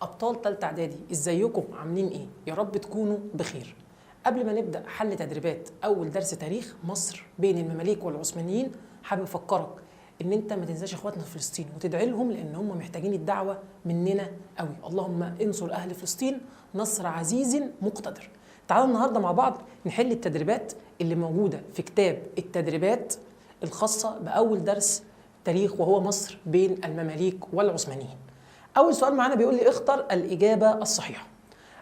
أبطال تالتة إعدادي، إزيكم عاملين إيه؟ يا رب تكونوا بخير. قبل ما نبدأ حل تدريبات أول درس تاريخ مصر بين المماليك والعثمانيين، حابب أفكرك إن أنت ما تنساش إخواتنا في فلسطين وتدعي لهم، لأن هم محتاجين الدعوة مننا قوي. اللهم انصر أهل فلسطين نصر عزيز مقتدر. تعالوا النهارده مع بعض نحل التدريبات اللي موجودة في كتاب التدريبات الخاصة بأول درس تاريخ، وهو مصر بين المماليك والعثمانيين. أول سؤال معانا بيقول لي اختر الإجابة الصحيحة.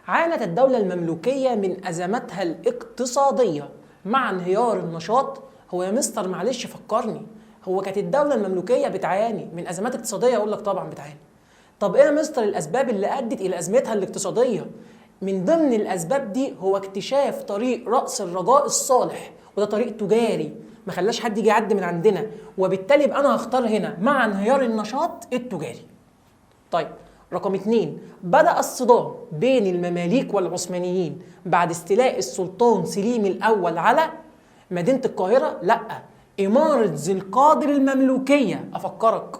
عانت الدولة المملوكية من أزمتها الاقتصادية مع انهيار النشاط. هو يا مستر معلش فكرني، هو كانت الدولة المملوكية بتعاني من أزمات اقتصادية؟ أقول لك طبعا بتعاني. طب إيه يا مستر الأسباب اللي أدت إلى أزمتها الاقتصادية؟ من ضمن الأسباب دي هو اكتشاف طريق رأس الرجاء الصالح، وده طريق تجاري ما خلاش حد يجي يعدي من عندنا، وبالتالي يبقى أنا هختار هنا مع انهيار النشاط التجاري. طيب رقم 2، بدأ الصدام بين المماليك والعثمانيين بعد استيلاء السلطان سليم الأول على مدينة القاهرة؟ لأ، إمارة ذي القادر المملوكية. أفكرك،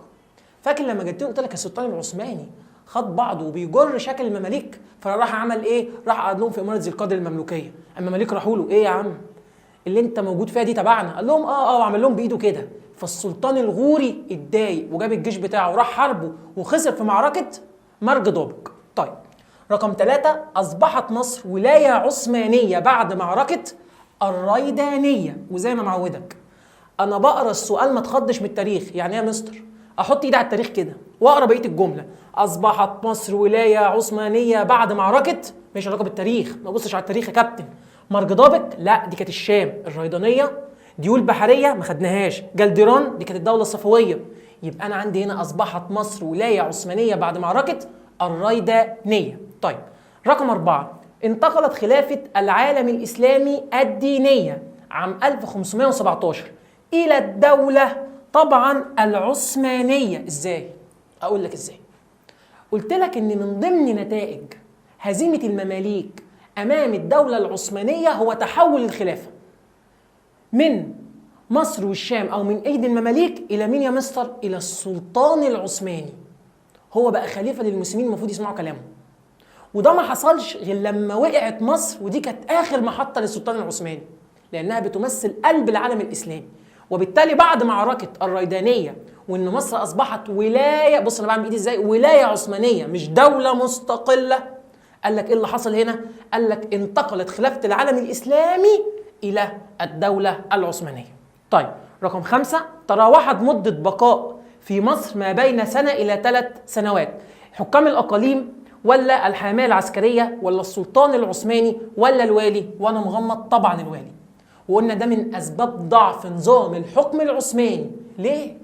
فاكر لما جيت قلت لك السلطان العثماني خد بعضه وبيجر شكل المماليك، فراح عمل إيه؟ راح قعد لهم في إمارة ذي القادر المملوكية. المماليك راحوا له، إيه يا عم اللي أنت موجود فيها دي تبعنا؟ قال لهم آه، وعمل لهم بإيده كده. فالسلطان الغوري اتضايق وجاب الجيش بتاعه وراح حاربه وخسر في معركة مرج دابق. طيب رقم 3، أصبحت مصر ولاية عثمانية بعد معركة الريدانية. وزي ما معودك أنا بقرا السؤال ما تخضش من التاريخ. يعني إيه يا مستر؟ أحط إيدي على التاريخ كده وأقرا بقية الجملة. أصبحت مصر ولاية عثمانية بعد معركة، ماشي علاقة بالتاريخ، ما بصش على التاريخ يا كابتن. مرج دابق لا، دي كانت الشام. الريدانية ديول بحرية ما خدناهاش. جلديران دي كانت الدولة الصفوية. يبقى أنا عندي هنا أصبحت مصر ولاية عثمانية بعد معركة الريدانية. طيب رقم 4، انتقلت خلافة العالم الإسلامي الدينية عام 1517 إلى الدولة طبعا العثمانية. إزاي؟ أقول لك إزاي. قلت لك إن من ضمن نتائج هزيمة المماليك أمام الدولة العثمانية هو تحول الخلافة من مصر والشام أو من أيدي المماليك إلى مين يا مستر؟ إلى السلطان العثماني. هو بقى خليفة للمسلمين، المفروض يسمعوا كلامه. وده ما حصلش غير لما وقعت مصر، ودي كانت آخر محطة للسلطان العثماني لأنها بتمثل قلب العالم الإسلامي. وبالتالي بعد معركة الريدانية وإن مصر أصبحت ولاية، بص أنا بعمل إيدي إزاي، ولاية عثمانية مش دولة مستقلة. قال لك إيه اللي حصل هنا؟ قال لك انتقلت خلافة العالم الإسلامي إلى الدولة العثمانية. طيب رقم 5، تراوحت مدة بقاء في مصر ما بين سنة إلى 3 سنوات. حكام الأقاليم ولا الحامية العسكرية ولا السلطان العثماني ولا الوالي؟ وأنا مغمض طبعا الوالي. وقلنا ده من أسباب ضعف نظام الحكم العثماني. ليه؟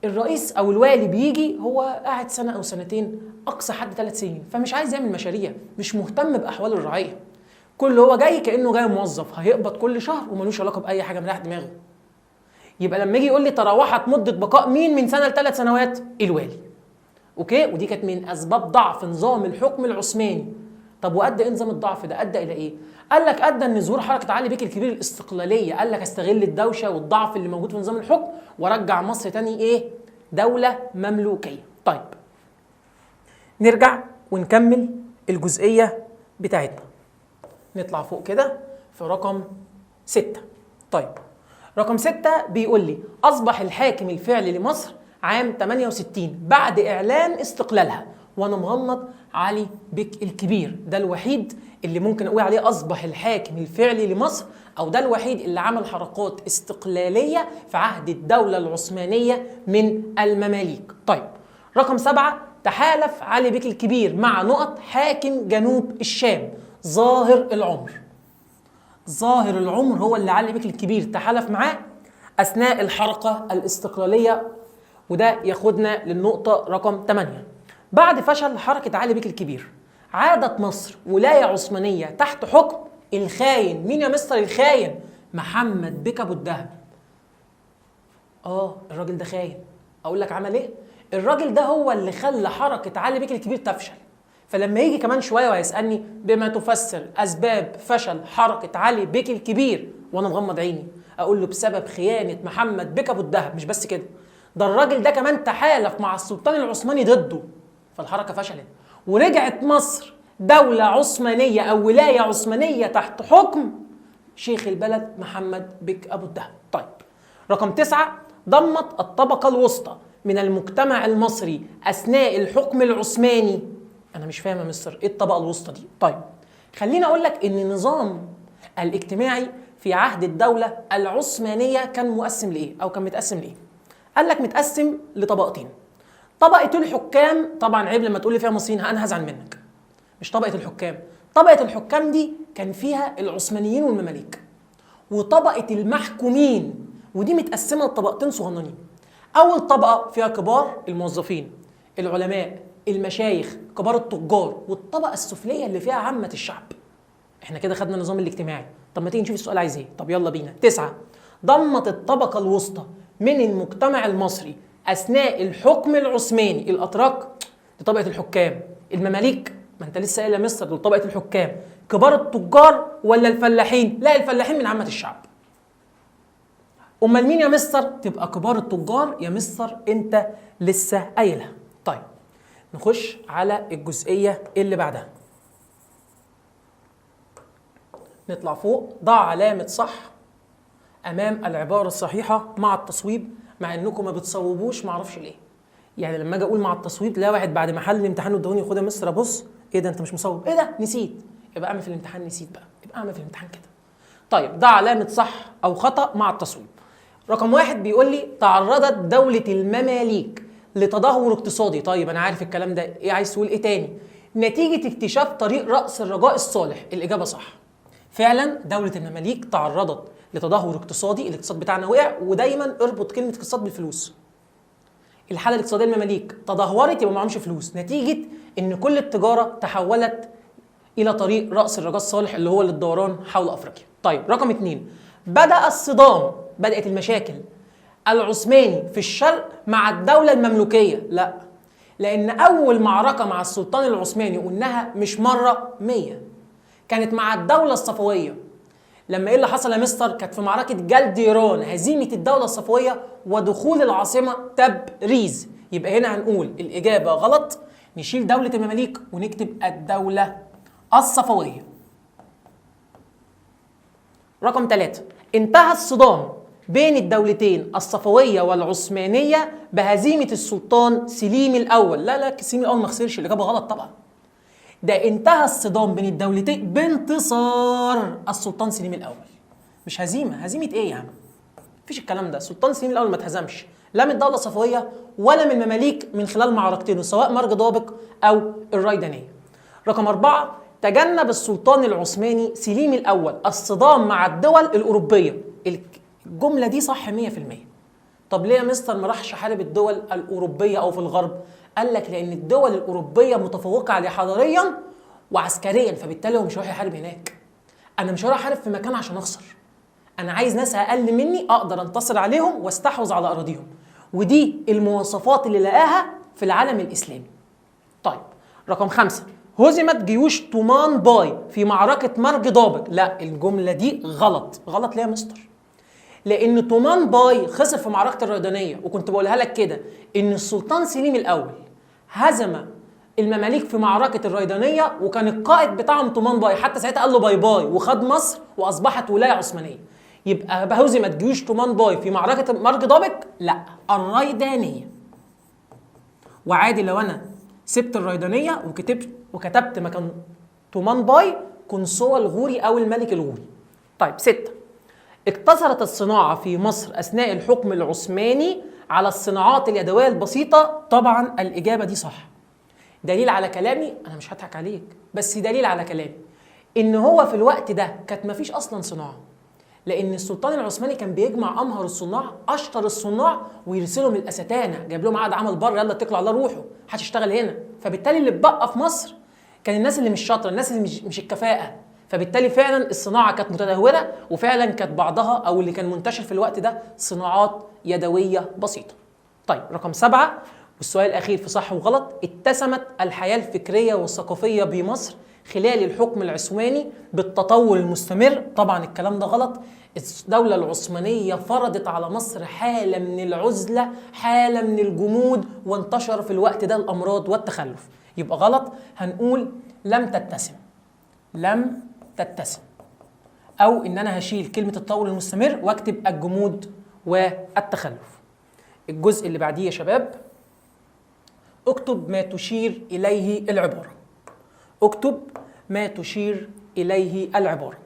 الرئيس أو الوالي بيجي هو قاعد سنة أو سنتين، أقصى حد 3 سنين، فمش عايز يعمل مشاريع، مش مهتم بأحوال الرعية. كل هو جاي كأنه جاي موظف هيقبض كل شهر وملوش علاقة بأي حاجة، مريح دماغه. يبقى لما يجي يقول لي تراوحت مدة بقاء مين من سنة ل3 سنوات؟ الوالي. okay؟ ودي كانت من أسباب ضعف نظام الحكم العثماني. طب وأدى إيه نظام الضعف ده؟ أدى إلى إيه؟ قال لك أدى إن ظهور حركة علي بك الكبير الاستقلالية. قال لك استغل الدوشة والضعف اللي موجود في نظام الحكم ورجع مصر تاني إيه؟ دولة مملوكية. طيب نرجع ونكمل الجزئية بتاعتنا. نطلع فوق كده في رقم 6. طيب رقم 6 بيقول لي أصبح الحاكم الفعلي لمصر عام 68 بعد إعلان استقلالها. وأنا مغمض علي بك الكبير، ده الوحيد اللي ممكن أقول عليه أصبح الحاكم الفعلي لمصر، أو ده الوحيد اللي عمل حركات استقلالية في عهد الدولة العثمانية من المماليك. طيب رقم 7، تحالف علي بك الكبير مع نقط حاكم جنوب الشام ظاهر العمر. ظاهر العمر هو اللي علي بك الكبير تحالف معاه أثناء الحركة الاستقلالية، وده ياخدنا للنقطة رقم 8. بعد فشل حركة علي بك الكبير عادت مصر ولاية عثمانية تحت حكم الخاين. مين يا مستر الخاين؟ محمد بك أبو الدهب. الراجل ده خاين. أقول لك عمل إيه؟ الراجل ده هو اللي خلى حركة علي بك الكبير تفشل. فلما يجي كمان شوية وهيسألني بما تفسر أسباب فشل حركة علي بك الكبير، وأنا مغمض عيني أقول له بسبب خيانة محمد بك أبو الدهب. مش بس كده، ده الراجل ده كمان تحالف مع السلطان العثماني ضده، فالحركة فشلت. ورجعت مصر دولة عثمانية أو ولاية عثمانية تحت حكم شيخ البلد محمد بك أبو الدهب. طيب رقم 9، ضمت الطبقة الوسطى من المجتمع المصري أثناء الحكم العثماني. أنا مش فاهم يا مستر إيه الطبقة الوسطى دي؟ طيب خليني أقول لك إن النظام الاجتماعي في عهد الدولة العثمانية كان مقسم لإيه؟ أو كان متقسم لإيه؟ قال لك متقسم لطبقتين. طبقة الحكام، طبعا عيب لما تقول لي فيها مصريين أنا هزعل منك. مش طبقة الحكام، طبقة الحكام دي كان فيها العثمانيين والمماليك، وطبقة المحكومين، ودي متقسمة لطبقتين صغننين. أول طبقة فيها كبار الموظفين، العلماء، المشايخ، كبار التجار، والطبقة السفلية اللي فيها عامة الشعب. احنا كده خدنا النظام الاجتماعي. طب ما تيجي نشوف السؤال عايز ايه؟ طب يلا بينا. 9، ضمت الطبقة الوسطى من المجتمع المصري أثناء الحكم العثماني. الأتراك دي طبقة الحكام، المماليك ما انت لسه قايل يا مستر دول طبقة الحكام، كبار التجار ولا الفلاحين؟ لا الفلاحين من عامة الشعب. امال مين يا مستر؟ تبقى كبار التجار يا مستر، انت لسه قايلها. طيب نخش على الجزئية اللي بعدها. نطلع فوق، ضع علامة صح أمام العبارة الصحيحة مع التصويب، مع إنكم ما بتصوبوش معرفش ليه. يعني لما أجي أقول مع التصويب، لا واحد بعد ما حل الامتحان ادوني خد يا مستر أبص، إيه ده أنت مش مصوب؟ إيه ده؟ نسيت. يبقى أعمل في الامتحان نسيت بقى، يبقى أعمل في الامتحان كده. طيب ضع علامة صح أو خطأ مع التصويب. رقم 1 بيقول لي تعرضت دولة المماليك لتدهور اقتصادي. طيب أنا عارف الكلام ده، إيه عايز تقول إيه تاني؟ نتيجة اكتشاف طريق رأس الرجاء الصالح. الإجابة صح. فعلا دولة المماليك تعرضت لتدهور اقتصادي، الاقتصاد بتاعنا وقع، ودايما اربط كلمة اقتصاد بالفلوس. الحالة الاقتصادية للمماليك تدهورت، يبقى معهمش فلوس، نتيجة إن كل التجارة تحولت إلى طريق رأس الرجاء الصالح اللي هو للدوران حول أفريقيا. طيب رقم 2، بدأ الصدام، بدأت المشاكل العثماني في الشرق مع الدولة المملوكية. لا، لأن أول معركة مع السلطان العثماني قلناها مش مرة 100، كانت مع الدولة الصفوية. لما ايه اللي حصل يا مستر؟ كانت في معركة جلديران، هزيمة الدولة الصفوية ودخول العاصمة تبريز. يبقى هنا هنقول الإجابة غلط، نشيل دولة المماليك ونكتب الدولة الصفوية. رقم 3، انتهى الصدام بين الدولتين الصفوية والعثمانية بهزيمة السلطان سليم الأول. لا لا، سليم الأول ما خسرش، الإجابة غلط طبعا. ده انتهى الصدام بين الدولتين بانتصار السلطان سليم الأول، مش هزيمة. هزيمة إيه يا عم؟ مفيش الكلام ده. السلطان سليم الأول ما اتهزمش لا من الدولة الصفوية ولا من المماليك من خلال معركتين، سواء مرج دابق أو الريدانية. رقم 4، تجنب السلطان العثماني سليم الأول الصدام مع الدول الأوروبية. الجملة دي صح 100%. طب ليه يا مستر ما راحش حارب الدول الأوروبية أو في الغرب؟ قال لك لأن الدول الأوروبية متفوقة عليه حضاريا وعسكريا، فبالتالي هو مش هيروح يحارب هناك. أنا مش هروح أحارب في مكان عشان أخسر، أنا عايز ناس أقل مني أقدر أنتصر عليهم واستحوذ على أراضيهم، ودي المواصفات اللي لقاها في العالم الإسلامي. طيب رقم 5، هزمت جيوش طومان باي في معركة مرج دابق. لا، الجملة دي غلط. غلط ليه يا مستر؟ لأن طومان باي خسر في معركة الريدانية، وكنت بقولها لك كده إن السلطان سليم الأول هزم المماليك في معركة الريدانية، وكان القائد بتاعهم طومان باي، حتى ساعتها قال له bye bye وخد مصر وأصبحت ولاية عثمانية. يبقى هزمت جيوش طومان باي في معركة مرج دابق؟ لا، الريدانية. وعادي لو أنا سبت الريدانية وكتبت مكان طومان باي قنصوة الغوري أو الملك الغوري. طيب 6، اقتصرت الصناعة في مصر أثناء الحكم العثماني على الصناعات اليدوية البسيطة. طبعا الإجابة دي صح. دليل على كلامي، أنا مش هضحك عليك، بس دليل على كلامي إن هو في الوقت ده كانت مفيش أصلا صناعة، لأن السلطان العثماني كان بيجمع أمهر الصناع، أشطر الصناع، ويرسلهم للأستانة، جايب لهم عقد عمل بره، يلا اتكلوا على الله روحوا، محدش يشتغل هنا. فبالتالي اللي اتبقى في مصر كان الناس اللي مش شاطرة، الناس اللي مش الكفاءة. فبالتالي فعلا الصناعة كانت متدهورة، وفعلا كانت بعضها أو اللي كان منتشر في الوقت ده صناعات يدوية بسيطة. طيب رقم 7 والسؤال الأخير في صح وغلط، اتسمت الحياة الفكرية والثقافية بمصر خلال الحكم العثماني بالتطور المستمر. طبعا الكلام ده غلط. الدولة العثمانية فرضت على مصر حالة من العزلة، حالة من الجمود، وانتشر في الوقت ده الأمراض والتخلف. يبقى غلط، هنقول لم تتسم، لم تتسم، او ان انا هشيل كلمة التطور المستمر واكتب الجمود والتخلف. الجزء اللي بعديه يا شباب، اكتب ما تشير اليه العبارة. اكتب ما تشير اليه العبارة.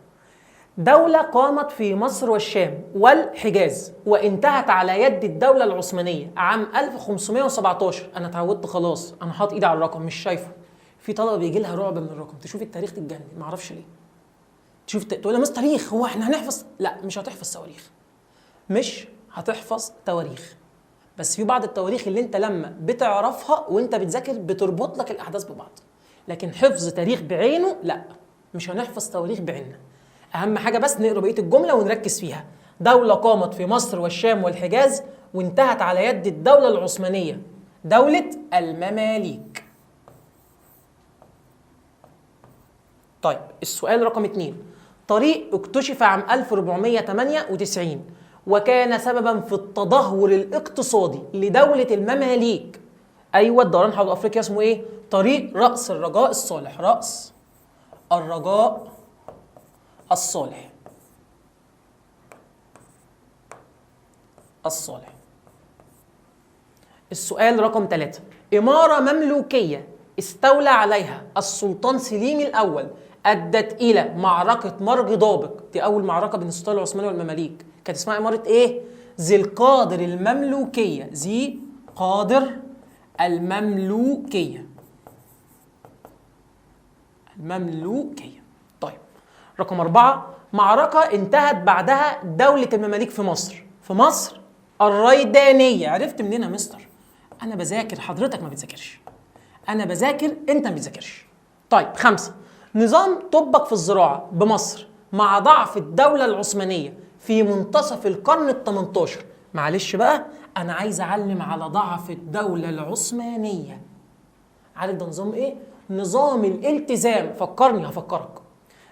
دولة قامت في مصر والشام والحجاز وانتهت على يد الدولة العثمانية عام 1517. أنا اتعودت خلاص، أنا حاطط إيدي على الرقم مش شايفه. في طلبة بيجي لها رعب من الرقم، تشوف التاريخ تتجنن، معرفش ليه. تشوف تقول يا مستر تاريخ، هو احنا هنحفظ؟ لا، مش هتحفظ تواريخ، مش هتحفظ تواريخ، بس في بعض التواريخ اللي انت لما بتعرفها وانت بتذاكر بتربط لك الأحداث ببعض، لكن حفظ تاريخ بعينه لا، مش هنحفظ تواريخ بعيننا. أهم حاجة بس نقرأ بقية الجملة ونركز فيها. دولة قامت في مصر والشام والحجاز وانتهت على يد الدولة العثمانية، دولة المماليك. طيب السؤال رقم 2، طريق اكتشف عام 1498 وكان سببا في التدهور الاقتصادي لدولة المماليك. أيوة، الدوران حول أفريقيا اسمه إيه؟ طريق رأس الرجاء الصالح. رأس الرجاء الصالح، الصالح. السؤال رقم 3، إمارة مملوكية استولى عليها السلطان سليم الأول أدت إلى معركة مرج دابق. دي أول معركة بين السلطان العثماني والمماليك، كانت اسمها إمارة إيه؟ ذي القادر المملوكية. ذي قادر المملوكية، المملوكية. طيب رقم 4، معركة انتهت بعدها دولة المماليك في مصر، في مصر الريدانية. عرفت منين يا مستر؟ أنا بذاكر، حضرتك ما بتذاكرش. أنا بذاكر، أنت ما بتذاكرش. طيب 5، نظام طبق في الزراعة بمصر مع ضعف الدولة العثمانية في منتصف القرن ال18. معلش بقى، أنا عايز أعلم على ضعف الدولة العثمانية. عارف ده نظام إيه؟ نظام الالتزام. فكرني، هفكرك.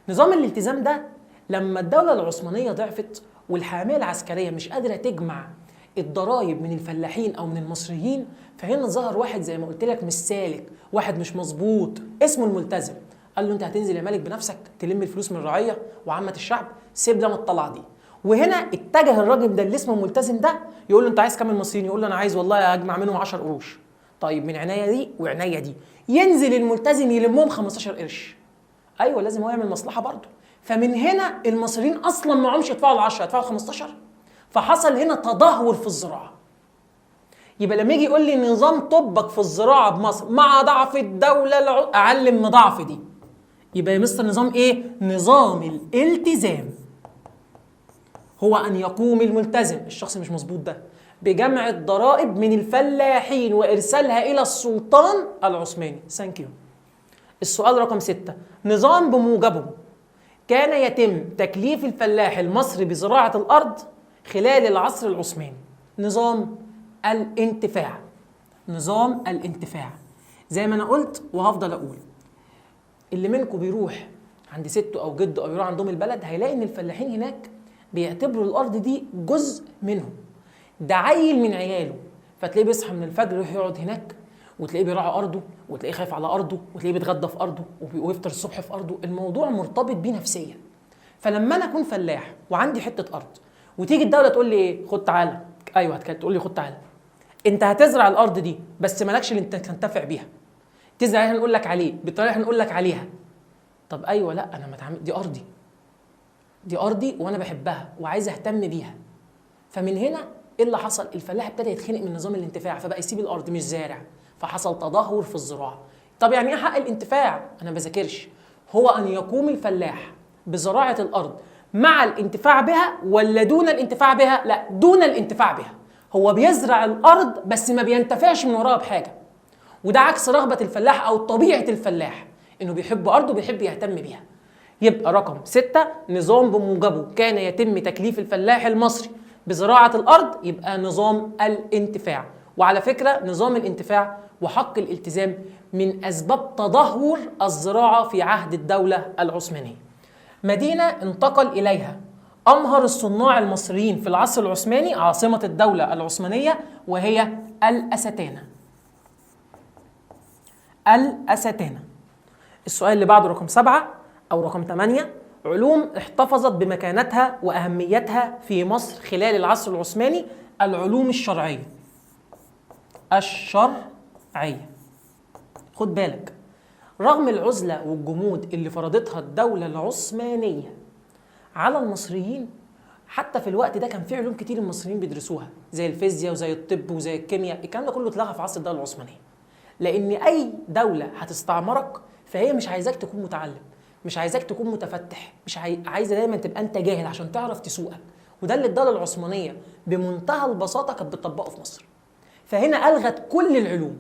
نظام الالتزام ده لما الدولة العثمانية ضعفت والحامية العسكرية مش قادرة تجمع الضرائب من الفلاحين أو من المصريين، فهنا ظهر واحد زي ما قلت لك مش سالك، واحد مش مظبوط، اسمه الملتزم. قال له انت هتنزل يا مالك بنفسك تلم الفلوس من الرعية وعامة الشعب، سيب لنا الطلعة دي. وهنا اتجه الراجل ده اللي اسمه الملتزم ده يقول له انت عايز كام المصريين؟ يقول له انا عايز والله اجمع منهم 10 قروش. طيب من عناية دي وعناية دي. ينزل الملتزم يلمهم 15 قرش. ايوه لازم هو يعمل مصلحة برضه. فمن هنا المصريين اصلا معهمش يدفعوا ال10، يدفعوا 15. فحصل هنا تدهور في الزراعة. يبقى لما يجي يقول لي نظام طبق في الزراعة بمصر مع ضعف الدولة، اعلم ضعف دي. يبقى يا مستر نظام ايه؟ نظام الالتزام. هو ان يقوم الملتزم، الشخص مش مظبوط ده، بجمع الضرائب من الفلاحين وارسالها الى السلطان العثماني. thank you. السؤال رقم 6، نظام بموجبه كان يتم تكليف الفلاح المصري بزراعة الأرض خلال العصر العثماني. نظام الانتفاع. نظام الانتفاع. زي ما أنا قلت وهفضل أقول، اللي منكم بيروح عند ستة أو جده أو يروح عندهم البلد هيلاقي إن الفلاحين هناك بيعتبروا الأرض دي جزء منهم، ده عيل من عياله، فتلاقيه بيصحى من الفجر يروح يقعد هناك، وتلاقيه بيراعي أرضه، وتلاقيه خايف على أرضه، وتلاقيه بيتغدى في أرضه، ويفطر الصبح في أرضه. الموضوع مرتبط بيه نفسيا. فلما أنا أكون فلاح وعندي حتة أرض وتيجي الدولة تقول لي إيه؟ خد تعالى، أيوه تقول لي خد تعالى، أنت هتزرع الأرض دي بس مالكش اللي أنت تنتفع بيها، تزرع اللي هنقول لك عليه بالطريقة اللي هنقول لك عليها. طب أيوه لا أنا ما اتعامل، دي أرضي، دي أرضي وأنا بحبها وعايز أهتم بيها. فمن هنا إيه اللي حصل؟ الفلاح ابتدى يتخنق من نظام الانتفاع، فبقى يسيب الأرض مش زارع، فحصل تدهور في الزراعة. طب يعني إيه حق الانتفاع؟ أنا ما بذاكرش. هو أن يقوم الفلاح بزراعة الأرض مع الانتفاع بها ولا دون الانتفاع بها؟ لا، دون الانتفاع بها. هو بيزرع الأرض بس ما بينتفعش من وراها بحاجة، وده عكس رغبة الفلاح أو طبيعة الفلاح، إنه بيحب أرضه وبيحب يهتم بيها. يبقى رقم 6، نظام بموجبه كان يتم تكليف الفلاح المصري بزراعة الأرض، يبقى نظام الانتفاع. وعلى فكرة نظام الانتفاع وحق الالتزام من أسباب تدهور الزراعة في عهد الدولة العثمانية. مدينة انتقل إليها أمهر الصناع المصريين في العصر العثماني، عاصمة الدولة العثمانية، وهي الأستانة. الأستانة. السؤال اللي بعده رقم 7 أو رقم 8، علوم احتفظت بمكانتها وأهميتها في مصر خلال العصر العثماني، العلوم الشرعية. الشرعية. خد بالك، رغم العزلة والجمود اللي فرضتها الدولة العثمانية على المصريين، حتى في الوقت ده كان في علوم كتير المصريين بيدرسوها، زي الفيزياء وزي الطب وزي الكيمياء. الكلام ده كله اتلغى في عصر الدولة العثمانية، لأن أي دولة هتستعمرك فهي مش عايزاك تكون متعلم، مش عايزاك تكون متفتح، مش عايزة دايما تبقى أنت جاهل عشان تعرف تسوقك. وده اللي الدولة العثمانية بمنتهى البساطة كانت بتطبقه في مصر. فهنا ألغت كل العلوم،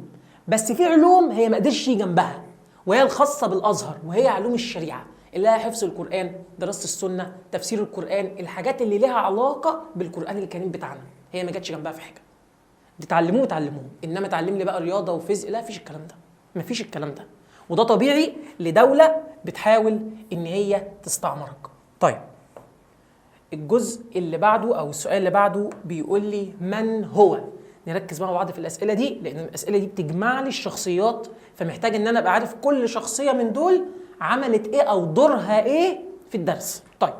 بس في علوم هي ما قدرش يجي جنبها، وهي الخاصة بالأزهر، وهي علوم الشريعة اللي هي حفظ القرآن، دراسة السنة، تفسير القرآن، الحاجات اللي لها علاقة بالقرآن الكريم بتاعنا، هي ما جاتش جنبها في حاجة. تتعلموه تعلموه، إنما تعلم لي بقى رياضة وفيزياء، لا، مفيش الكلام ده، مفيش الكلام ده. وده طبيعي لدولة بتحاول إن هي تستعمرك. طيب الجزء اللي بعده أو السؤال اللي بعده بيقول لي من هو؟ نركز مع بعض في الأسئلة دي، لأن الأسئلة دي بتجمع لي الشخصيات، فمحتاج إن أنا أبقى عارف كل شخصية من دول عملت إيه أو دورها إيه في الدرس. طيب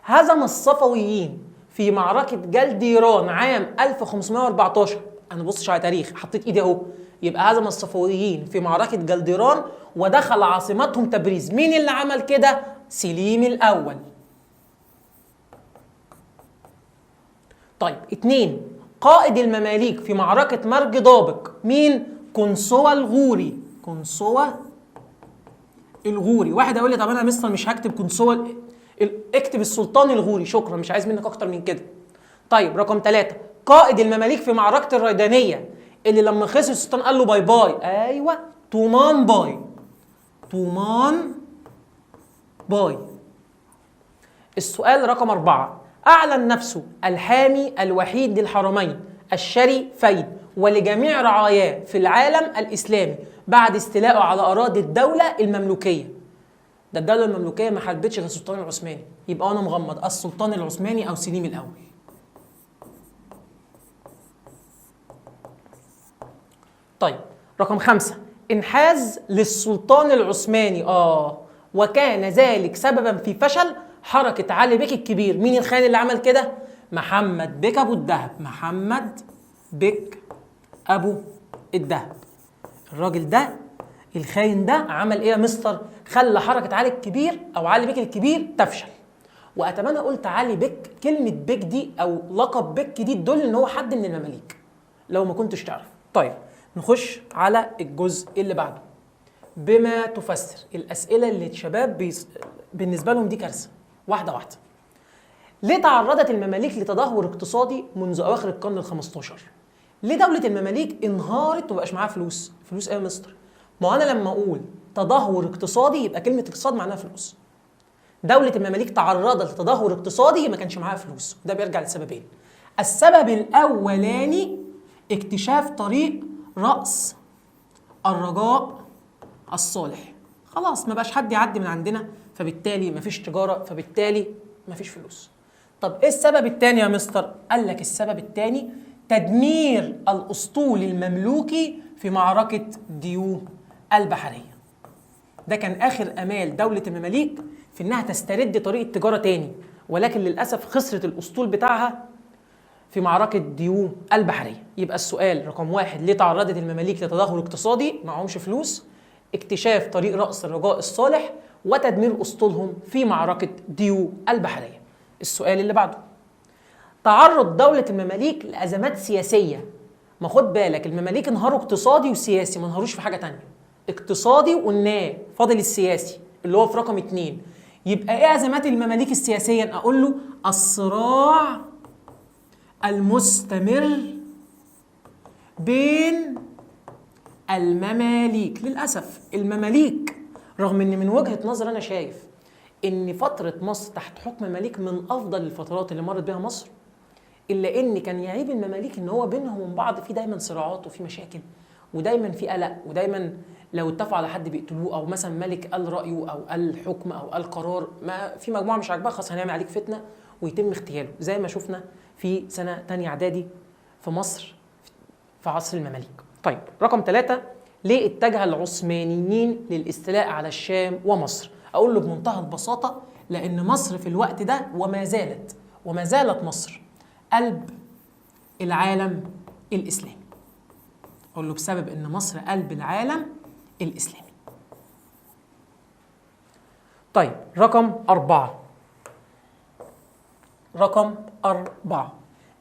هزم الصفويين في معركة جلديران عام 1514. أنا بصش على تاريخ، حطيت إيدي أهو، يبقى هزم الصفويين في معركة جلديران ودخل عاصمتهم تبريز. مين اللي عمل كده؟ سليم الأول. طيب 2، قائد المماليك في معركة مرج دابق مين؟ قنصوة الغوري. قنصوة الغوري. واحد هيقول لي طب انا مستر مش هكتب قنصوة، اكتب السلطان الغوري، شكرا مش عايز منك اكتر من كده. طيب رقم 3، قائد المماليك في معركة الريدانية اللي لما خسر السلطان قال له bye bye، ايوه طومان باي، طومان باي. السؤال رقم 4، أعلن نفسه الحامي الوحيد للحرمين الشريفين ولجميع رعاياه في العالم الإسلامي بعد استيلائه على أراضي الدولة المملوكية. ده الدولة المملوكية ما حاربتش غير السلطان العثماني، يبقى أنا مغمض السلطان العثماني أو سليم الأول. طيب رقم 5، انحاز للسلطان العثماني وكان ذلك سببا في فشل حركة علي بك الكبير. مين الخاين اللي عمل كده؟ محمد بك أبو الدهب. محمد بك أبو الدهب، الراجل ده الخاين ده عمل إيه يا مستر؟ خلى حركة علي الكبير أو علي بك الكبير تفشل. وأتمنى قلت علي بك، كلمة بك دي أو لقب بك دي تدل إن هو حد من المماليك لو ما كنتش تعرف. طيب نخش على الجزء اللي بعده، بما تفسر. الأسئلة اللي الشباب بالنسبة لهم دي كارثة. واحدة واحدة. ليه تعرضت المماليك لتدهور اقتصادي منذ أواخر القرن ال15؟ ليه دولة المماليك انهارت ومبقاش معاها فلوس؟ فلوس ايه يا مستر؟ ما أنا لما أقول تدهور اقتصادي يبقى كلمة اقتصاد معناها فلوس. دولة المماليك تعرضت لتدهور اقتصادي ما كانش معاها فلوس، وده بيرجع لسببين. السبب الأولاني اكتشاف طريق رأس الرجاء الصالح، خلاص ما بقاش حد يعدي من عندنا، فبالتالي مفيش تجارة، فبالتالي مفيش فلوس. طب ايه السبب الثاني يا مستر؟ قال لك السبب الثاني تدمير الأسطول المملوكي في معركة ديو البحرية. ده كان آخر أمال دولة المماليك في إنها تسترد طريق التجارة تاني، ولكن للأسف خسرت الأسطول بتاعها في معركة ديو البحرية. يبقى السؤال رقم 1، ليه تعرضت المماليك لتدهور اقتصادي؟ معهمش فلوس، اكتشاف طريق رأس الرجاء الصالح، وتدمير أسطولهم في معركة ديو البحرية. السؤال اللي بعده، تعرض دولة المماليك لأزمات سياسية. ما خد بالك المماليك انهاروا اقتصادي وسياسي، ما انهاروش في حاجة تانية. اقتصادي وقلناه، فاضل السياسي اللي هو في رقم 2. يبقى ايه أزمات المماليك السياسية؟ أقول له الصراع المستمر بين المماليك. للأسف المماليك رغم ان من وجهة نظر انا شايف ان فترة مصر تحت حكم مماليك من افضل الفترات اللي مرت بها مصر، الا ان كان يعيب المماليك ان هو بينهم وبين بعض في دايما صراعات وفي مشاكل ودايما في قلق، ودايما لو اتفقوا على حد بيقتلوه، او مثلا ملك قال رايه او قال حكم او قال قرار ما في مجموعة مش عاجباها خلاص هنعمل عليك فتنة ويتم اغتياله، زي ما شفنا في سنة ثانية اعدادي في مصر في عصر المماليك. طيب رقم 3، ليه اتجه العثمانيين للاستيلاء على الشام ومصر؟ اقول له بمنتهى البساطة لان مصر في الوقت ده وما زالت مصر قلب العالم الاسلامي. اقول له بسبب ان مصر قلب العالم الاسلامي. طيب رقم 4، رقم 4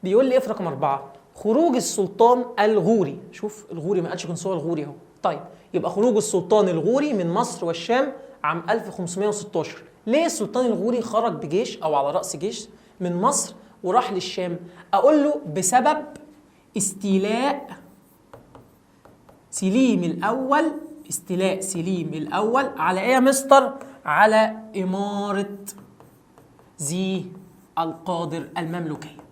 بيقول لي ايه في رقم 4؟ خروج السلطان الغوري. شوف الغوري ما قالش قنصوة الغوري اهو. طيب يبقى خروج السلطان الغوري من مصر والشام عام 1516. ليه السلطان الغوري خرج بجيش او على رأس جيش من مصر وراح للشام؟ اقول له بسبب استيلاء سليم الاول، استيلاء سليم الاول على ايه يا مستر؟ على إمارة ذي القادر المملوكية.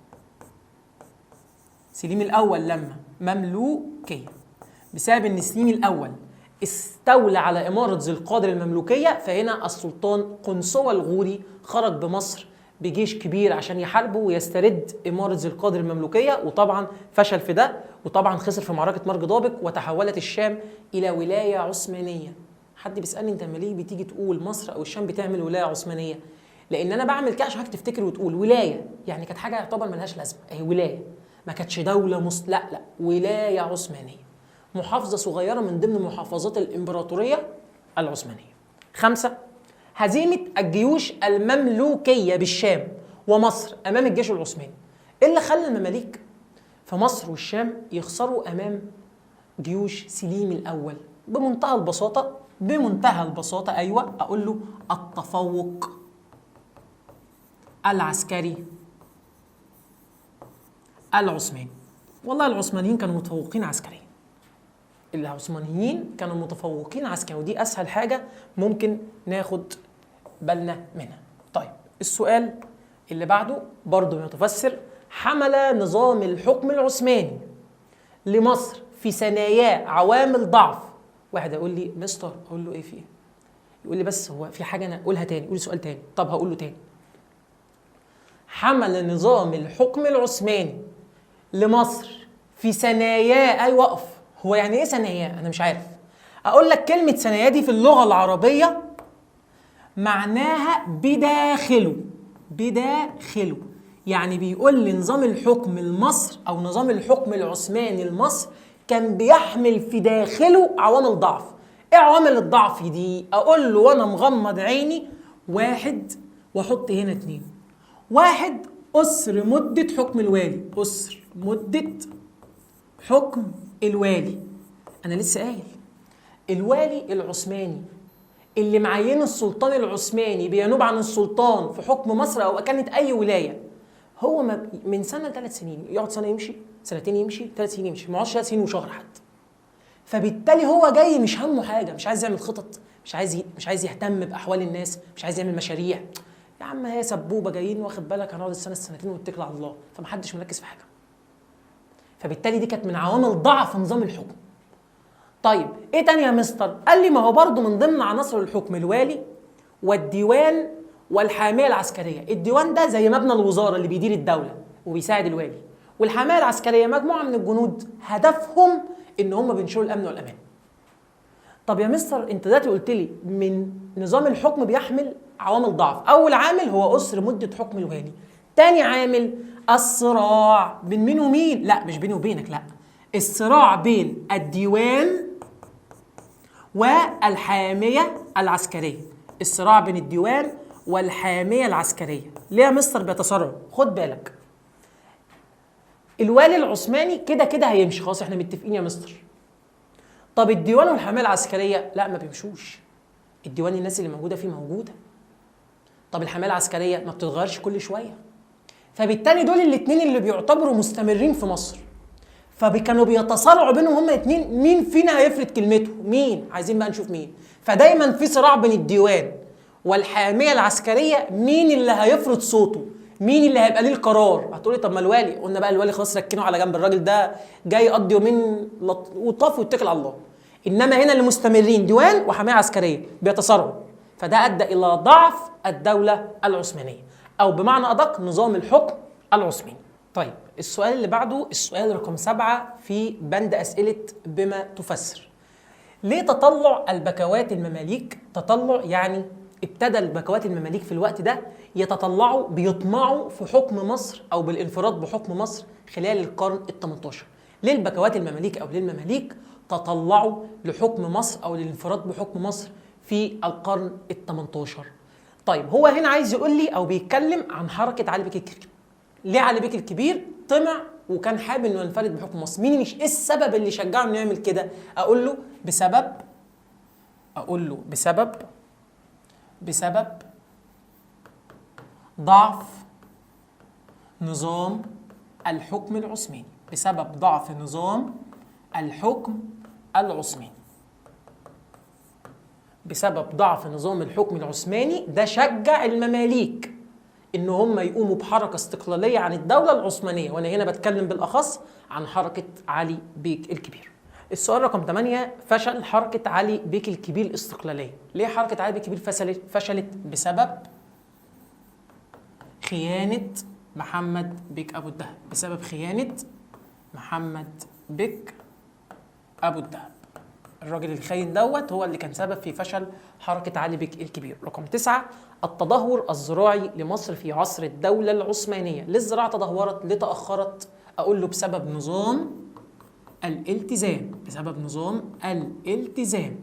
سليم الأول لما مملوكية، بسبب إن سليم الأول استولى على إمارة ذي القادر المملوكية، فهنا السلطان قنصوة الغوري خرج بمصر بجيش كبير عشان يحاربه ويسترد إمارة ذي القادر المملوكية، وطبعا فشل في ده، وطبعا خسر في معركة مرج دابق، وتحولت الشام إلى ولاية عثمانية. حد بيسألني انت ليه بتيجي تقول مصر او الشام بتعمل ولاية عثمانية؟ لان انا بعمل كده عشان تفتكر وتقول ولاية، يعني كانت حاجة يعتبر ملهاش لازمه، اهي ولاية، ما كانتش دولة لا ولاية عثمانية، محافظة صغيرة من ضمن محافظات الامبراطورية العثمانية. 5، هزيمة الجيوش المملوكيه بالشام ومصر امام الجيش العثماني. ايه اللي خلى المماليك في مصر والشام يخسروا امام جيوش سليم الاول؟ بمنتهى البساطة، بمنتهى البساطة أيوة، أقول له التفوق العسكري العثماني. والله العثمانيين كانوا متفوقين عسكريا، العثمانيين كانوا متفوقين عسكريا، ودي أسهل حاجة ممكن ناخد بالنا منها. طيب السؤال اللي بعده برضه متفسر، حمل نظام الحكم العثماني لمصر في ثناياه عوامل ضعف. واحد يقول لي مستر، اقول له ايه في ايه؟ يقول لي بس هو في حاجة انا اقولها تاني، قول لي سؤال تاني. طب هقول له تاني. حمل نظام الحكم العثماني لمصر في ثناياه، ايوه اقف، هو يعني ايه ثناياه؟ انا مش عارف. اقول لك كلمة ثناياه دي في اللغة العربية معناها بداخله، بداخله، يعني بيقول لي نظام الحكم لمصر او نظام الحكم العثماني لمصر كان بيحمل في داخله عوامل ضعف. ايه عوامل الضعف دي؟ اقول له وانا مغمض عيني 1 واحط هنا 2. 1 قصر مدة حكم الوالي، قصر مدة حكم الوالي. انا لسه قايل الوالي العثماني اللي معينة السلطان العثماني بينوب عن السلطان في حكم مصر او كانت اي ولاية، هو من سنة ل3 سنين، يقعد سنة يمشي، سنتين يمشي، 3 سنين يمشي، ما يقعدش 3 سنين وشهر حتى. فبالتالي هو جاي مش همه حاجة، مش عايز يعمل خطط، مش عايز يهتم باحوال الناس، مش عايز يعمل مشاريع. يا عم هي سبوبه جايين واخد بالك، هنقعد السنة السنتين واتكل على الله، فمحدش مركز في حاجة. فبالتالي دي كانت من عوامل ضعف نظام الحكم. طيب ايه تاني يا مستر؟ قال لي ما هو برضه من ضمن عناصر الحكم الوالي والديوان والحاميه العسكرية. الديوان ده زي مبنى الوزارة اللي بيدير الدولة وبيساعد الوالي، والحماية العسكرية مجموعة من الجنود هدفهم ان هم بينشروا الامن والامان. طب يا مستر انت دلوقتي قلت لي من نظام الحكم بيحمل عوامل ضعف، اول عامل هو قصر مده حكم الوالي، تاني عامل الصراع بين مين ومين؟ لا مش بيني وبينك، لا، الصراع بين الديوان والحاميه العسكرية، الصراع بين الديوان والحاميه العسكرية. ليه يا مستر بيتصارعوا؟ خد بالك، الوالي العثماني كده كده هيمشي، خلاص احنا متفقين يا مستر. طب الديوان والحماية العسكرية لا ما بيمشوش، الديوان الناس اللي موجودة فيه موجودة. طب الحماية العسكرية ما بتتغيرش كل شوية. فبالتالي دول الاثنين اللي بيعتبروا مستمرين في مصر، فكانوا بيتصارعوا بينهم هما الاثنين مين فينا هيفرض كلمته، مين، عايزين بقى نشوف مين. فدايما في صراع بين الديوان والحاميه العسكرية، مين اللي هيفرض صوته، مين اللي هيبقى ليه القرار. هتقولي طب ما الوالي، قلنا بقى الوالي خلاص ركنه على جنب، الراجل ده جاي يقضي يومين وطاف واتكل على الله. انما هنا اللي مستمرين ديوان وحماية عسكرية بيتصارعوا، فده ادى الى ضعف الدولة العثمانية، او بمعنى ادق نظام الحكم العثماني. طيب السؤال اللي بعده، السؤال رقم 7 في بند اسئلة بما تفسر. ليه تطلع البكوات المماليك؟ تطلع يعني ابتدى البكوات المماليك في الوقت ده يتطلعوا، بيطمعوا في حكم مصر او بالانفراد بحكم مصر خلال القرن ال18. ليه البكوات المماليك او ليه المماليك تطلعوا لحكم مصر او للانفراد بحكم مصر في القرن ال18؟ طيب هو هنا عايز يقول لي او بيتكلم عن حركة علي بك الكبير. ليه علي بك الكبير طمع وكان حابب انه ينفرد بحكم مصر؟ مين مش ايه السبب اللي شجعه انه يعمل كده؟ اقول له بسبب، اقول له بسبب ضعف نظام الحكم العثماني، بسبب ضعف نظام الحكم العثماني، بسبب ضعف نظام الحكم العثماني ده شجع المماليك ان هم يقوموا بحركة استقلالية عن الدولة العثمانية، وانا هنا بتكلم بالاخص عن حركة علي بيك الكبير. السؤال رقم 8، فشل حركة علي بيك الكبير الاستقلالية. ليه حركة علي بيك الكبير فشلت؟ بسبب خيانة محمد بيك ابو الدهب، بسبب خيانة محمد بيك ابو الدهب. الراجل الخاين دوت هو اللي كان سبب في فشل حركة علي بيك الكبير. رقم 9، التدهور الزراعي لمصر في عصر الدولة العثمانية. ليه الزراعة تدهورت؟ ليه تأخرت؟ أقول له بسبب نظام الالتزام، بسبب نظام الالتزام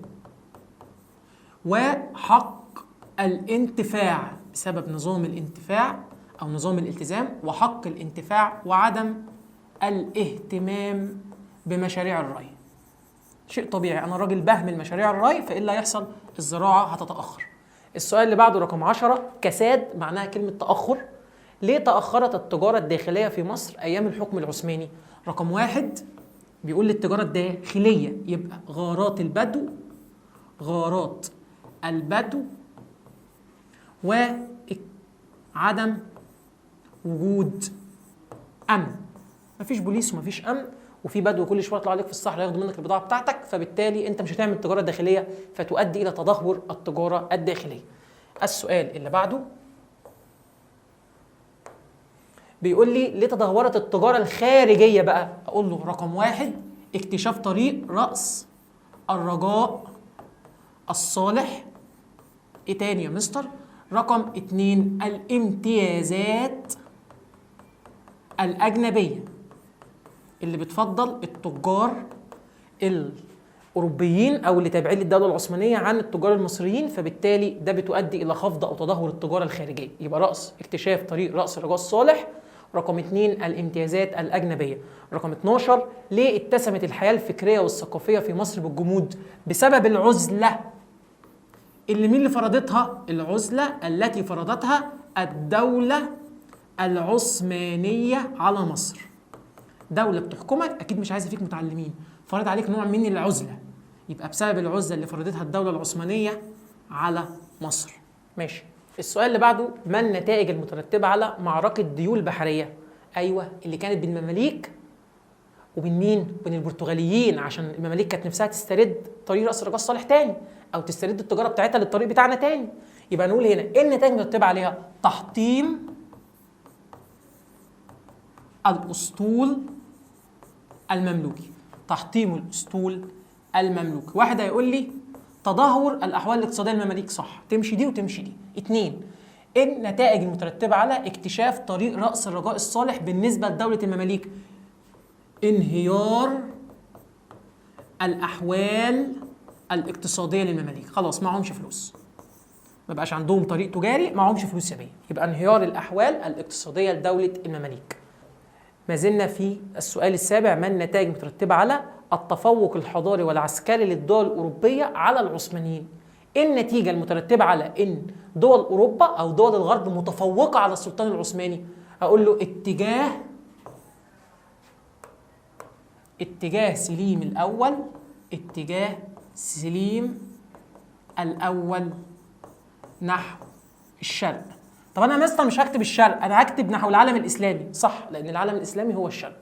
وحق الانتفاع، بسبب نظام الانتفاع أو نظام الالتزام وحق الانتفاع وعدم الاهتمام بمشاريع الري. شيء طبيعي، أنا راجل بهمل مشاريع الري، فإيه اللي هيحصل؟ الزراعة هتتأخر. السؤال اللي بعده رقم 10، كساد معناها كلمة تأخر. ليه تأخرت التجارة الداخلية في مصر أيام الحكم العثماني؟ رقم 1 بيقول لي التجارة الداخلية، يبقى غارات البدو، غارات البدو وعدم وجود أمن. مفيش بوليس ومفيش أمن، وفي بدو كل شوية يطلع عليك في الصحراء ياخدوا منك البضاعة بتاعتك، فبالتالي انت مش هتعمل تجارة داخلية، فتؤدي الى تدهور التجارة الداخلية. السؤال اللي بعده بيقول لي ليه تدهورت التجارة الخارجية بقى؟ اقول له رقم 1 اكتشاف طريق راس الرجاء الصالح. ايه تاني يا مستر؟ رقم 2 الامتيازات الاجنبية اللي بتفضل التجار الاوروبيين او اللي تابعين للدولة العثمانية عن التجار المصريين، فبالتالي ده بتؤدي الى خفض او تدهور التجارة الخارجية. يبقى راس اكتشاف طريق راس الرجاء الصالح. رقم 2 الامتيازات الاجنبية. رقم 12 ليه اتسمت الحياة الفكرية والثقافية في مصر بالجمود؟ بسبب العزلة اللي مين اللي فرضتها؟ العزلة التي فرضتها الدولة العثمانية على مصر. دولة بتحكمك أكيد مش عايزة فيك متعلمين، فرض عليك نوع من العزلة، يبقى بسبب العزلة اللي فرضتها الدولة العثمانية على مصر. ماشي. السؤال اللي بعده، ما النتائج المترتبة على معركة ديول البحرية؟ أيوه اللي كانت بين المماليك وبين مين؟ بين البرتغاليين، عشان المماليك كانت نفسها تسترد طريق رأس الرجاء الصالح تاني، أو تسترد التجارة بتاعتها للطريق بتاعنا تاني. يبقى نقول هنا إيه النتائج المترتبة عليها؟ تحطيم الأسطول المملوكي، تحطيم الأسطول المملوكي. واحد هيقول لي تدهور الأحوال الاقتصادية للمماليك، صح، تمشي دي وتمشي دي. 2 ايه النتائج المترتبة على اكتشاف طريق رأس الرجاء الصالح بالنسبة لدولة المماليك؟ انهيار الأحوال الاقتصادية للمماليك، خلاص معهمش فلوس، ما بقاش عندهم طريق تجاري، معهمش فلوس يا بيه، يبقى انهيار الأحوال الاقتصادية لدولة المماليك. ما زلنا في السؤال السابع، ما النتائج المترتبة على التفوق الحضاري والعسكري للدول الأوروبية على العثمانيين؟ ايه النتيجة المترتبة على ان دول أوروبا أو دول الغرب متفوقة على السلطان العثماني؟ أقول له اتجاه سليم الأول، اتجاه سليم الأول نحو الشرق. طب أنا مستر مش هكتب الشرق، أنا هكتب نحو العالم الإسلامي، صح، لأن العالم الإسلامي هو الشرق.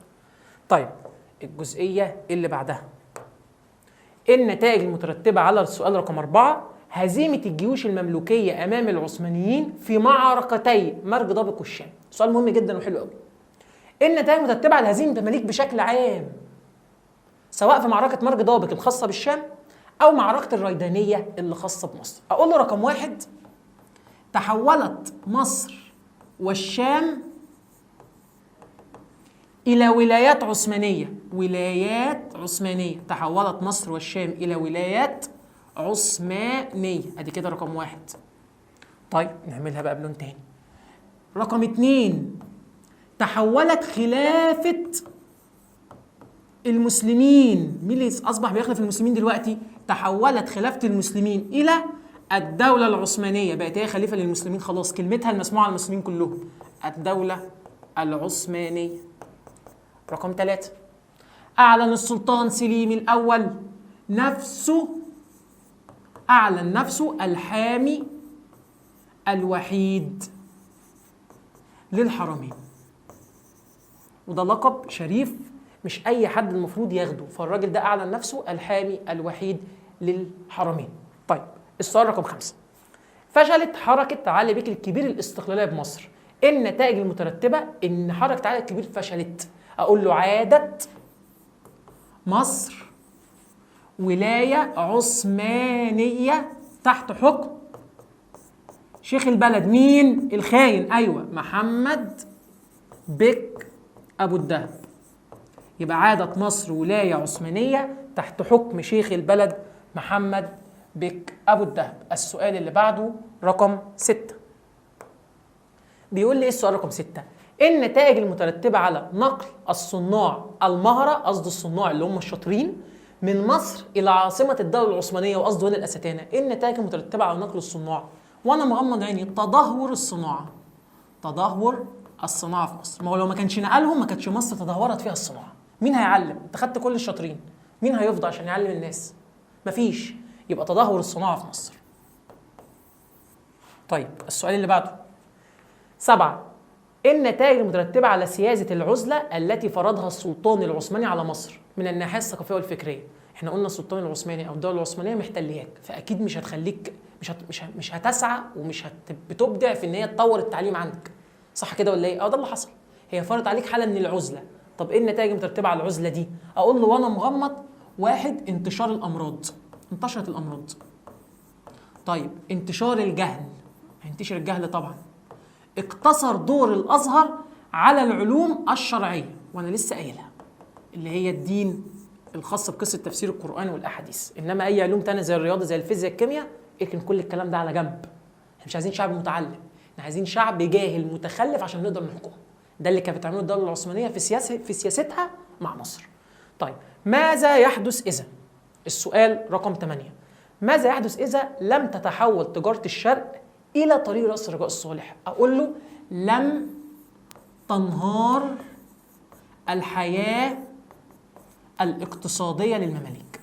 طيب الجزئية اللي بعدها، إيه النتائج المترتبة على السؤال رقم 4؟ هزيمة الجيوش المملوكية أمام العثمانيين في معركتي مرج دابق والشام. سؤال مهم جدا وحلو قوي. إيه النتائج المترتبة على هزيمة المماليك بشكل عام، سواء في معركة مرج دابق الخاصة بالشام او معركة الريدانيه اللي خاصة بمصر. اقول له رقم 1، تحولت مصر والشام الى ولايات عثمانية. ولايات عثمانية، تحولت مصر والشام الى ولايات عثمانية، ادي كده رقم 1. طيب نعملها بقى بلون تاني. رقم 2، تحولت خلافة المسلمين. مين اللي أصبح بيخلف المسلمين دلوقتي؟ تحولت خلافة المسلمين إلى الدولة العثمانية، بقت هي خليفة للمسلمين خلاص، كلمتها المسموعة للمسلمين كلهم، الدولة العثمانية. رقم 3، أعلن السلطان سليم الأول نفسه، أعلن نفسه الحامي الوحيد للحرمين، وده لقب شريف مش أي حد المفروض ياخده، فالراجل ده أعلن نفسه الحامي الوحيد للحرمين. طيب السؤال رقم 5، فشلت حركة علي بك الكبير الاستقلالية بمصر، إيه النتائج المترتبة إن حركة علي الكبير فشلت؟ أقول له عادت مصر ولاية عثمانية تحت حكم شيخ البلد. مين الخاين؟ أيوة، محمد بك أبو الدهب. يبقى عادت مصر ولاية عثمانية تحت حكم شيخ البلد محمد بك أبو الدهب. السؤال اللي بعده رقم 6، بيقول لي إيه السؤال رقم 6؟ إيه النتائج المترتبة على نقل الصناع المهرة، قصد الصناع اللي هم الشاطرين، من مصر إلى عاصمة الدولة العثمانية، وقصده هنا الأستانة؟ إيه النتائج المترتبة على نقل الصناع؟ وأنا مغمض عيني، تدهور الصناعة. تدهور الصناعة في مصر. ما هو لو ما كانش نقلهم ما كانتش مصر تدهورت فيها الصناعة. مين هيعلم؟ أنت خدت كل الشاطرين، مين هيفضى عشان يعلم الناس؟ مفيش. يبقى تدهور الصناعة في مصر. طيب السؤال اللي بعده 7، إيه النتائج المترتبة على سياسة العزلة التي فرضها السلطان العثماني على مصر من الناحية الثقافية والفكرية؟ احنا قلنا السلطان العثماني او الدولة العثمانية محتلياك، فأكيد مش هتخليك، مش هتسعى ومش بتبدع في ان هي تطور التعليم عندك، صح كده ولا ايه؟ اه ده اللي حصل، هي فرضت عليك حالة من العزلة. طب ايه النتائج المترتبة على العزلة دي؟ اقول له وانا مغمض، 1، انتشار الامراض، انتشرت الامراض. طيب انتشار الجهل، هينتشر الجهل طبعا. اقتصر دور الازهر على العلوم الشرعية، وانا لسه قايلها اللي هي الدين الخاص بقصة تفسير القران والاحاديث، انما اي علوم تانية زي الرياضة زي الفيزياء الكيمياء اركن كل الكلام ده على جنب. احنا مش عايزين شعب متعلم، احنا عايزين شعب جاهل متخلف عشان نقدر نحكمه. ده اللي كانت بتعمله الدولة العثمانية في سياستها مع مصر. طيب ماذا يحدث اذا؟ السؤال رقم 8، ماذا يحدث اذا لم تتحول تجارة الشرق الى طريق راس الرجاء الصالح؟ اقول له لم تنهار الحياة الاقتصادية للمماليك،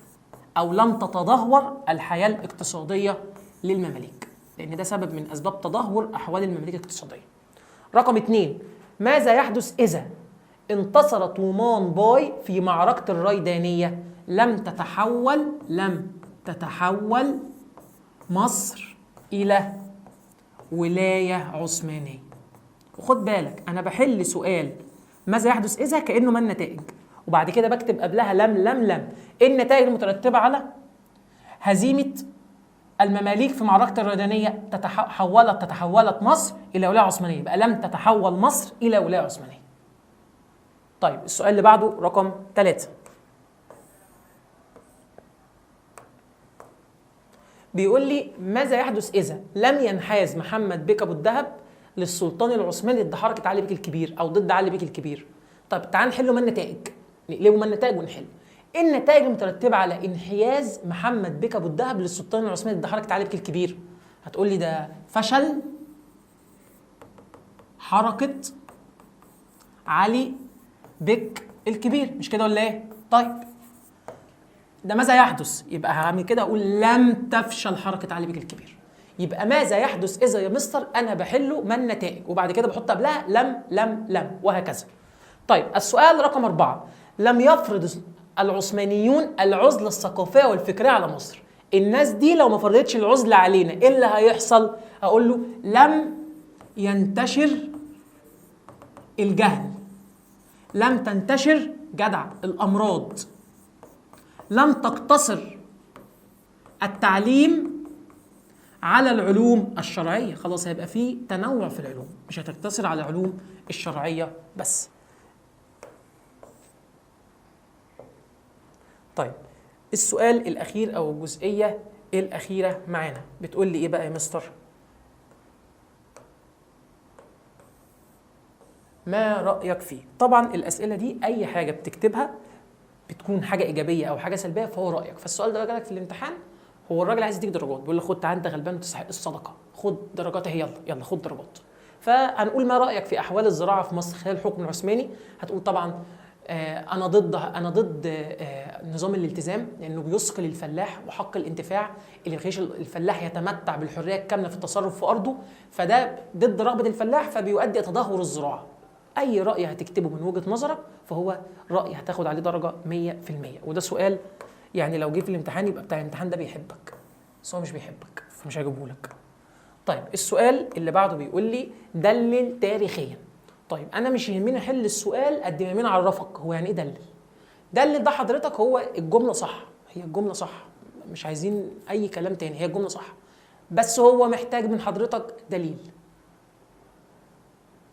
او لم تتدهور الحياة الاقتصادية للمماليك، لان ده سبب من اسباب تدهور احوال المماليك الاقتصادية. رقم 2، ماذا يحدث اذا انتصر طومان باي في معركة الريدانيه؟ لم تتحول مصر الى ولاية عثمانية. وخد بالك انا بحل سؤال ماذا يحدث اذا كانه ما النتائج، وبعد كده بكتب قبلها لم لم لم. ايه النتائج المترتبة على هزيمة المماليك في معركة الريدانيه؟ تتحولت مصر الى ولاية عثمانية، يبقى لم تتحول مصر الى ولاية عثمانية. طيب السؤال اللي بعده رقم 3، بيقول لي ماذا يحدث اذا لم ينحاز محمد بك ابو الدهب للسلطان العثماني ضد حركة علي بك الكبير او ضد علي بك الكبير؟ طب تعال نحله ما النتائج، نقلبه ما النتائج ونحله. ايه النتائج المترتبة على انحياز محمد بك ابو الدهب للسلطان العثماني ضد حركة علي بك الكبير؟ هتقول لي ده فشل حركة علي بك الكبير، مش كده ولا ايه؟ طيب ده ماذا يحدث؟ يبقى هعمل كده اقول لم تفشل حركة علي بك الكبير. يبقى ماذا يحدث اذا يا مستر؟ انا بحله ما النتائج وبعد كده بحط قبلها لم لم لم وهكذا. طيب السؤال رقم 4، لم يفرض العثمانيون العزلة الثقافية والفكريه على مصر. الناس دي لو ما فرضتش العزلة علينا ايه اللي هيحصل؟ اقول له لم ينتشر الجهل، لم تنتشر جدع الامراض، لم تقتصر التعليم على العلوم الشرعية. خلاص هيبقى فيه تنوع في العلوم، مش هتقتصر على العلوم الشرعية بس. طيب السؤال الأخير أو الجزئية الأخيرة معانا بتقول لي إيه بقى يا مستر؟ ما رأيك فيه؟ طبعا الأسئلة دي أي حاجة بتكتبها بتكون حاجة إيجابية أو حاجة سلبية فهو رأيك. فالسؤال ده جالك في الامتحان، هو الراجل عايز يديك درجات، بيقول لك خد تعالى أنت غلبان وتستحق الصدقة، خد درجات أهي، يلا يلا خد درجات. فهنقول ما رأيك في أحوال الزراعة في مصر خلال الحكم العثماني؟ هتقول طبعا أنا ضد نظام الالتزام، لأنه بيثقل الفلاح وحق الانتفاع اللي بيخليش الفلاح يتمتع بالحرية الكاملة في التصرف في أرضه، فده ضد رغبة الفلاح فبيؤدي تدهور الزراعة. أي رأي هتكتبه من وجهة نظرك فهو رأي هتاخد عليه درجة 100%. وده سؤال يعني لو جه في الامتحان يبقى بتاع الامتحان ده بيحبك، بس هو مش بيحبك فمش هيجيبه لك. طيب السؤال اللي بعده بيقول لي دلل تاريخيا. طيب انا مش يهمني احل السؤال قد ما يهمني اعرفك هو يعني ايه دلل. دلل ده حضرتك هو الجملة صح، هي الجملة صح، مش عايزين اي كلام تاني، هي الجملة صح، بس هو محتاج من حضرتك دليل.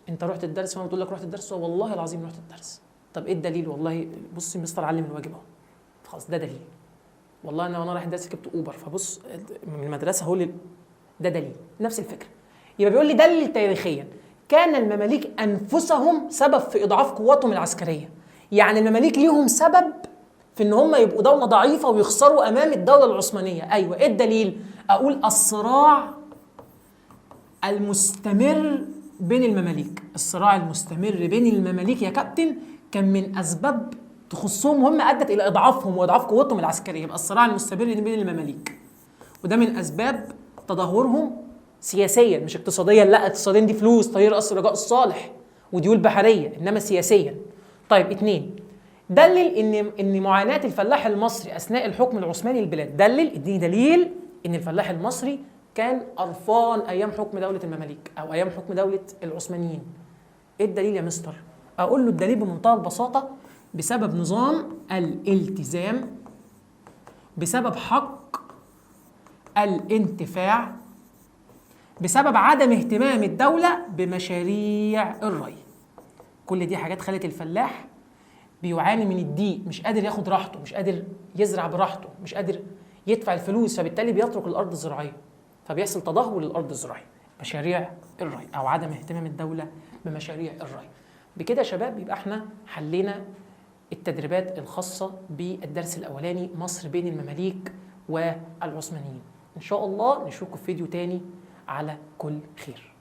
انت رحت الدرس وانا بتقول لك رحت الدرس، والله العظيم رحت الدرس. طب ايه الدليل؟ والله بصي مستر علم الواجب اهو، خلاص ده دليل. والله انا وانا رايح الدرس جبت اوبر، فبص من المدرسة هو ده دليل. نفس الفكرة. يبقى بيقول لي دلل تاريخيا كان المماليك انفسهم سبب في اضعاف قواتهم العسكرية. يعني المماليك ليهم سبب في ان هم يبقوا دولة ضعيفة ويخسروا امام الدولة العثمانية. ايوه ايه الدليل؟ اقول الصراع المستمر بين المماليك، الصراع المستمر بين المماليك يا كابتن كان من اسباب تخصهم هم ادت الى اضعافهم واضعاف قوتهم العسكرية. يبقى الصراع المستمر بين المماليك، وده من اسباب تدهورهم سياسيا مش اقتصاديا. لا اقتصاديا دي فلوس طريق قصر رجاء الصالح وديول بحرية، انما سياسيا. طيب اتنين، دلل ان معاناة الفلاح المصري اثناء الحكم العثماني للبلاد. دلل، اديني دليل ان الفلاح المصري كان قرفان ايام حكم دولة المماليك او ايام حكم دولة العثمانيين. ايه الدليل يا مستر؟ اقول له الدليل بمنتهى البساطة بسبب نظام الالتزام، بسبب حق الانتفاع، بسبب عدم اهتمام الدولة بمشاريع الري. كل دي حاجات خلت الفلاح بيعاني من الضيق، مش قادر ياخد راحته، مش قادر يزرع براحته، مش قادر يدفع الفلوس، فبالتالي بيترك الأرض الزراعية، فبيحصل تدهور للأرض الزراعية. مشاريع الري أو عدم اهتمام الدولة بمشاريع الري. بكده يا شباب يبقى احنا حلينا التدريبات الخاصة بالدرس الأولاني مصر بين المماليك والعثمانيين. إن شاء الله نشوفكم في فيديو تاني على كل خير.